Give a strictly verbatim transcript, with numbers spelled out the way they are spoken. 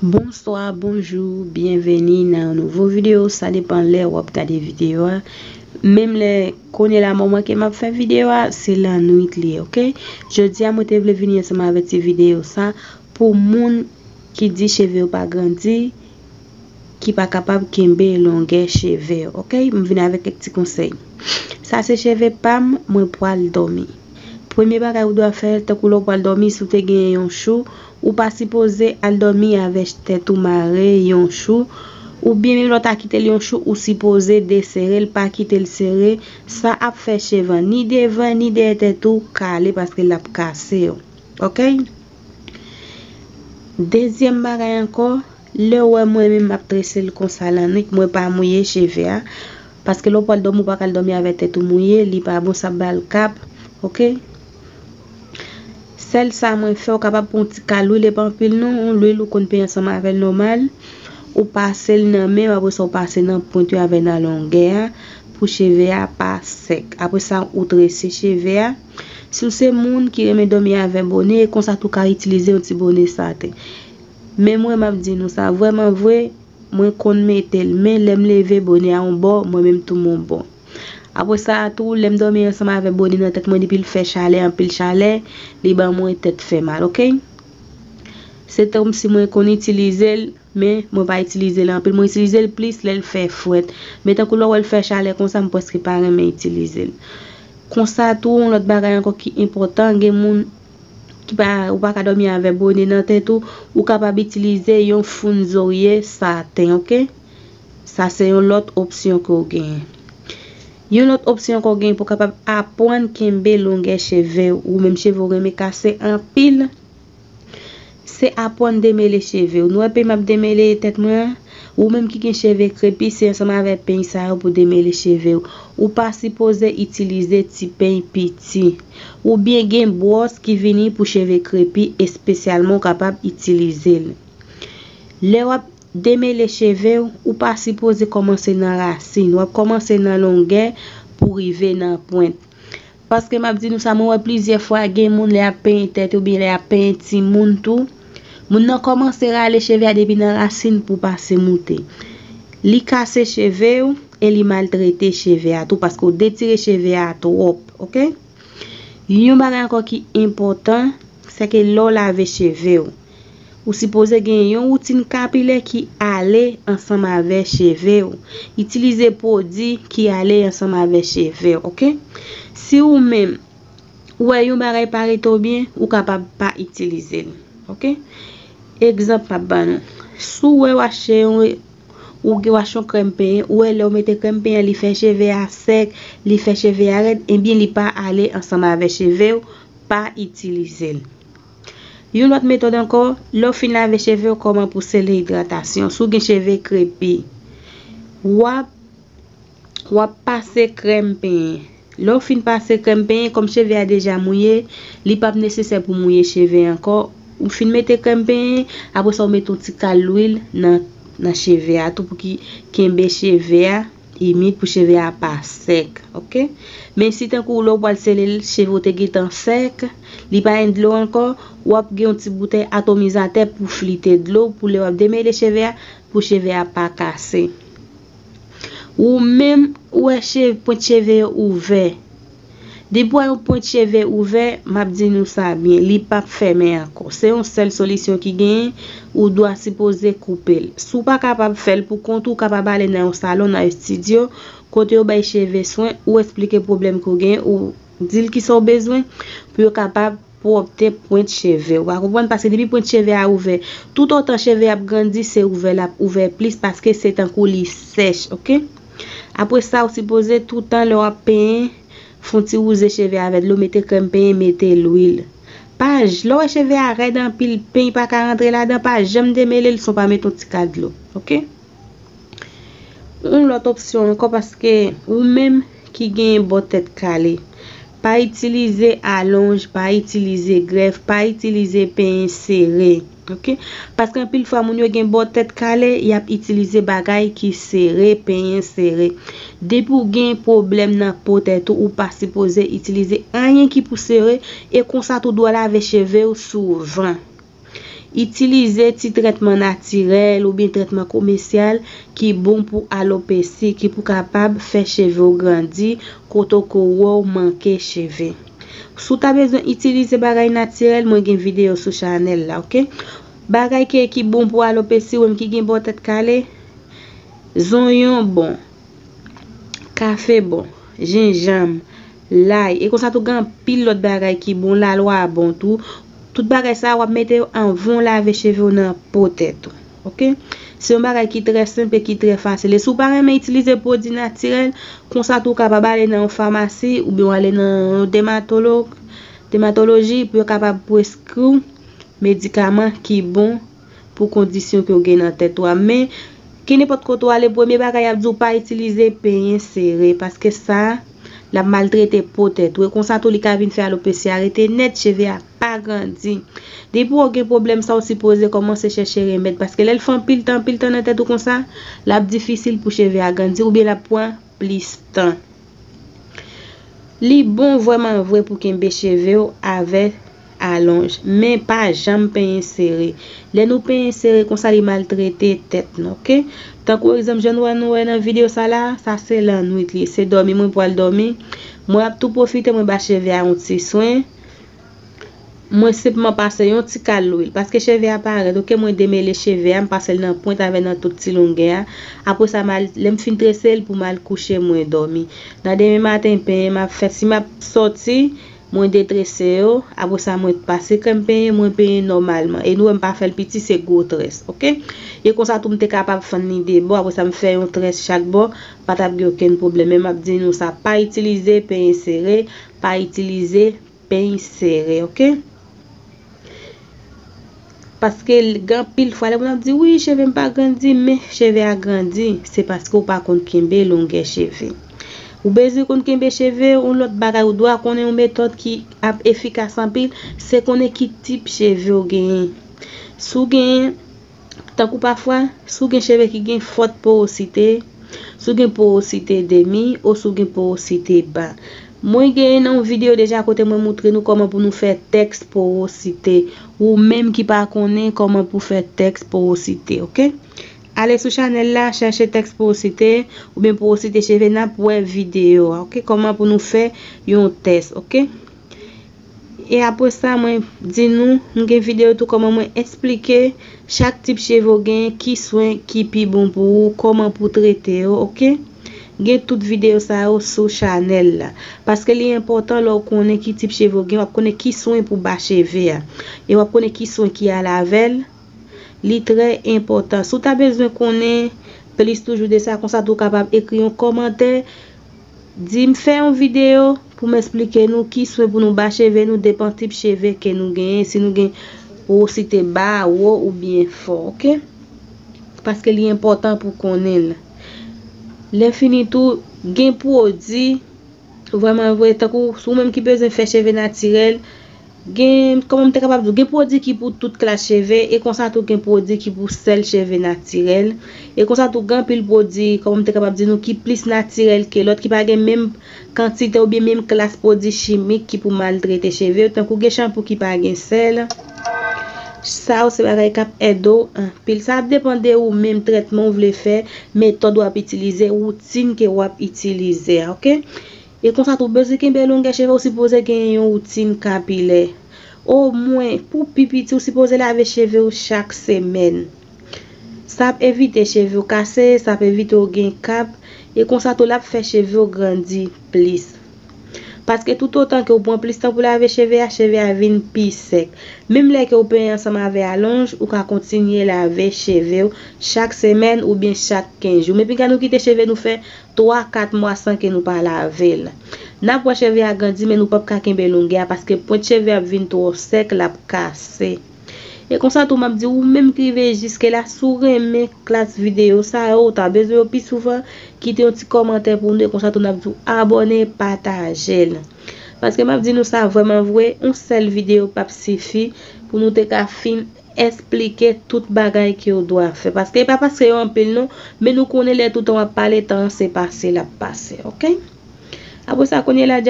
Bonswa, bonjou, byenveni nan yon nouvo videyo. Sa depan lè w ap gade videyo a. Menm lè kounye la moman ke m ap fè videyo a, se lannwit li ye, oke? Jodi a, mwen te vle vini ansanm avèk ti videyo sa pou moun ki di cheve yo pa grandi, ki pa kapab kenbe longè cheve yo, oke? M vin avèk kèk ti konsèy. Sa se cheve pa m, mwen pral dòmi. Premye bagay ou dwe fè, tankou lè w pral dòmi, si w te genyen yon chou, ou pa sipoze al dòmi avèk tèt ou mare yon chou, oubyen menm lè w ta kite l yon chou, ou sipoze desere l, pa kite l sere. Sa ap fè cheve an ni devan ni dèyè tèt ou kale paske l ap kase yo. Oke? Dezyèm bagay ankò, lè w wè mwen menm m ap trese l konsa lannwit, mwen pa mouye cheve a. Paske lè w pral dòmi, ou pa ka al dòmi avèk tèt ou mouye, li pa bon, sa ap ba l kap. Oke? Sèl sa mwen fè, ou kapab pran yon ti kal lwil, epa anpil non, yon lwil ou konn penyen ansanm avè l nòmal. Ou pase l nan men w, apre sa ou pase nan pwent yo avè nan longè a, pou cheve a pa sèk. Apre sa, ou trese cheve a. Si w se moun ki renmen dòmi avè bone, konsa tou ka itilize yon ti bone saten. Men mwen, m ap di nou sa, vrèman vre, mwen konn mete l, men lè m leve, bone a yon bò, mwen menm tou m yon bò. Apre sa a tou, lè m dòmi ansanm avè bone nan tèt mwen, depi l fè chalè, anpil chalè, li ban mwen tèt fè mal, oke? Se tankou si mwen konn itilize l, men mwen pa itilize l anpil. Mwen itilize l plis lè l fè frèt. Men tankou lè w wè l fè chalè konsa, m prèske pa renmen itilize l. Konsa tou, yon lòt bagay ankò ki enpòtan, gen moun ki pa, ou pa ka dòmi avè bone nan tèt ou, ou kapab itilize yon foun zorye saten, oke? Sa se yon lòt opsyon ke w genyen. Yon lòt opsyon ke w genyen pou w kapab aprann kenbe longè cheve w, ou menm cheve w renmen kase anpil, se aprann demele cheve w. Nou wè peny m ap demele tèt mwen an? Ou menm ki gen cheve krepi, se ansanm avè peny sa yo pou demele cheve w. Ou pa sipoze itilize ti peny piti. Oubyen gen bwòs ki vini pou cheve krepi espesyalman, ou kapab itilize l. Lè w ap demele cheve w, ou pa sipoze kòmanse nan rasin. W ap kòmanse nan longè pou rive nan pwent. Paske m ap di nou sa, mwen wè plizyè fwa gen moun lè y ap penyen tèt oubyen lè y ap penyen timoun tou, moun nan kòmanse rale cheve a depi nan rasin pou pase moute. Li kase cheve w e li maltrete cheve a tou paske w detire cheve a twòp, oke? Yon bagay ankò ki enpòtan, se ke lè w lave cheve w, ou sipoze gen yon woutin kapilè ki ale ansanm avè cheve w. Itilize pwodui ki ale ansanm avè cheve w, oke? Si ou menm, ou wè yon bagay pa rete w byen, ou kapab pa itilize l, oke? Egzanp m ap ban nou. Si w wè w achte yon, ou gen w achte yon krèm penyen, ou wè lè w mete krèm penyen, li fè cheve a sèk, li fè cheve a rèd, ebyen li pa ale ansanm avè cheve w, pa itilize l. Yon lòt metòd ankò, lè w fin lave cheve w, kòman pou sele idratasyon? Si w gen cheve krepi, w ap, w ap pase krèm penyen. Lè w fin pase krèm penyen, kòm cheve a deja mouye, li p ap nesesè pou mouye cheve ankò. Ou fin mete krèm penyen, apre sa w mete yon ti kal lwil nan, nan cheve a tou pou ki kenbe cheve a imid pou cheve a pa sèk, oke? Men si tankou lè w pral sele l, cheve w te gentan sèk, li pa gen dlo ankò, w ap gen yon ti boutèy atomizatè pou flite dlo, pou lè w ap demele cheve a, pou cheve a pa kase. Ou menm, ou wè cheve, pwent cheve yo ouvè. Depi w wè yon pwent cheve ouvè, m ap di nou sa byen, li p ap fèmen ankò. Se yon sèl solisyon ki genyen, ou dwa sipoze koupe l. Si w pa kapab fè l pou kont ou, ou kapab ale nan yon salon, nan estidyo, kote yo bay cheve swen, ou eksplike pwoblèm ke w genyen, ou di l kisa w bezwen, pou yo kapab pwòpte pwent cheve w. Ou pa konprann? Paske depi pwent cheve a ouvè, toutotan cheve ap grandi, se ouvè l ap ouvè plis, paske se tankou li sèch, oke? Apre sa, ou sipoze toutan lè w ap penyen, fè yon ti wouze cheve avèk dlo, mete krèm penyen, mete lwil. Pa j-, lè w wè cheve a rèd anpil, peny pa ka rantre ladan, pa janm demele l san w pa mete yon ti kal dlo, oke? Yon lòt opsyon ankò, paske ou menm ki gen bò tèt kale, pa itilize alonj, pa itilize grèf, pa itilize penyen sere, oke? Paske anpil fwa moun yo gen bò tèt kale, y ap itilize bagay ki sere, penyen sere. Depi w gen pwoblèm nan po tèt ou, ou pa sipoze itilize anyen ki pou sere, e konsa tou dwe lave cheve w souvan. Itilize ti trètman natirèl oubyen trètman komèsyal ki bon pou alopesi, ki pou kapab fè cheve w grandi kote w ko wè w manke cheve. Si w ta bezwen itilize bagay natirèl, mwen gen videyo sou chanèl la, oke? Bagay ki, ki bon pou alopesi, ou menm ki gen bò tèt kale, zonyon bon, kafe bon, jenjanm, lay, e konsa tou gen anpil lòt bagay ki bon, lalwa bon tou. Tout bagay sa a w ap mete yo anvan w lave cheve w nan po tèt ou. Oke? Se yon bagay ki trè senp e ki trè fasil. E si w pa renmen itilize pwodui natirèl, konsa tou w kapab ale nan yon famasi oubyen w ale nan yon dèmatològ, dèmatoloji, pou yo kapab preskri w medikaman ki bon pou kondisyon ke w gen nan tèt ou a. Men, kenenpòt kote w ale, premye bagay y ap di w pa itilize penyen sere, paske sa, l ap maltrete po tèt ou. E konsa tou, li ka vin fè alopesi a rete nèt, cheve a pa grandi. Depi w gen pwoblèm sa, w sipoze kòmanse chèche remèd, paske lè l fè anpil tan, anpil tan nan tèt ou konsa, l ap difisil pou cheve a grandi, oubyen l ap pran plis tan. Li bon vrèman vre pou kenbe cheve w avè alonj, men pa janm penyen sere. Lè nou penyen sere konsa, li maltrete tèt nou, oke? Tankou egzanp, jan nou wè, nou wè nan videyo sa la, sa se lannwit li, se dòmi, mwen pral dòmi. Mwen ap tou pwofite, mwen ba cheve a yon ti swen. Mwen senpman pase yon ti kal lwil, paske cheve a parèt, oke, mwen demele cheve a, m pase l nan pwent avè nan tout ti longè a. Apre sa, m al, lè m fin trese l pou m al kouche, mwen dòmi. Nan demen maten, penyen m ap fè, si m ap sòti, mwen detrese yo, apre sa, mwen pase krèm penyen, mwen penyen nòmalman. E nou wè m pa fè l piti, se gwo très, oke? E konsa tou, m te kapab fann li de bò, apre sa, m fè yon très chak bò, pa t ap gen okenn pwoblèm. Men m ap di nou sa, pa itilize penyen sere, pa itilize penyen sere, oke? Paske l-, gen anpil fwa, lè moun ap di, "Wi, cheve m pa grandi," men cheve a grandi, se paske w pa konn kenbe longè cheve. Ou bezwen konn kenbe cheve, yon lòt bagay ou dwa konnen, yon metòd ki ap efikas anpil, se konnen ki tip cheve w genyen. Si w genyen Tankou pafwa, si w gen cheve ki gen fòt powosite, si w gen powosite demi, ou si w gen powosite ba. Mwen genyen nan yon videyo deja kote mwen moutre nou kòman pou nou fè tès powosite. Ou menm ki pa konnen kòman pou fè tès powosite, oke? Ale sou chanèl la, chèche tès powosite oubyen powosite cheve, n ap wè videyo a, oke? Kòman pou nou fè yon tès, oke? E apre sa, mwen di nou, m gen videyo tou kòman mwen esplike chak tip cheve w genyen, ki swen ki pi bon pou ou, kòman pou trete yo, oke? Gen tout videyo sa yo sou chanèl la. Paske li enpòtan lè w konnen ki tip cheve w gen, w ap konnen ki swen pou ba cheve a. E w ap konnen ki swen ki al avè l. Li trè enpòtan. Si w ta bezwen konnen plis toujou de sa, konsa tou w kapab ekri yon kòmantè, di m fè yon videyo pou m esplike nou ki swen pou nou ba cheve nou, depan tip cheve ke nou genyen, si nou gen powosite ba, wo oubyen fò, oke? Paske li enpòtan pou konnen l. Lè fini tou, gen pwodui, vrèman vre, tankou si w menm ki bezwen fè cheve natirèl, gen, kòman m te kapab di w, gen pwodui ki pou tout klas cheve, e konsa tou gen pwodui ki pou sèl cheve natirèl. E konsa tou gen anpil pwodui, kòman m te kapab di nou, ki plis natirèl ke lòt, ki pa gen menm kantite oubyen menm klas pwodui chimik ki pou maltrete cheve yo, tankou gen chanpou ki pa gen sèl. Sa yo se bagay k ap ede w anpil. Sa ap depann de ou menm, trètman ou vle fè, metòd w ap itilize, woutin ke w ap itilize a, oke? E konsa tou, bezwen kenbe longè cheve, ou sipoze genyen yon woutin kapilè. Omwen, pou pi piti, ou sipoze lave cheve w chak semèn. Sa ap evite cheve w kase, sa ap evite w gen kap, e konsa tou, l ap fè cheve w grandi plis. Paske toutotan ke w pran plis tan pou lave cheve a, cheve a vin pi sèk. Menm lè ke w penyen ansanm avè alonj, ou ka kontinye lave cheve w chak semèn oubyen chak kenz jou. Men piga nou kite cheve nou fè twa, kat mwa san ke nou pa lave l. N ap wè cheve a grandi, men nou p ap ka kenbe longè a, paske pwent cheve ap vin twò sèk, l ap kase. E konsa tou, m ap di ou menm ki rive jiske la, si w renmen klas videyo sa yo, ou ta bezwen yo pi souvan, kite yon ti kòmantè pou nou, e konsa tou, n ap di w abòne, pataje l. Paske m ap di nou sa vrèman vre, yon sèl videyo p ap sifi pou nou te ka fin esplike tout bagay ke w dwa fè. Paske e pa paske yo anpil non, men nou konnen lè toutan w ap pale, tan an se pase l ap pase, oke? Apre sa, kounye la,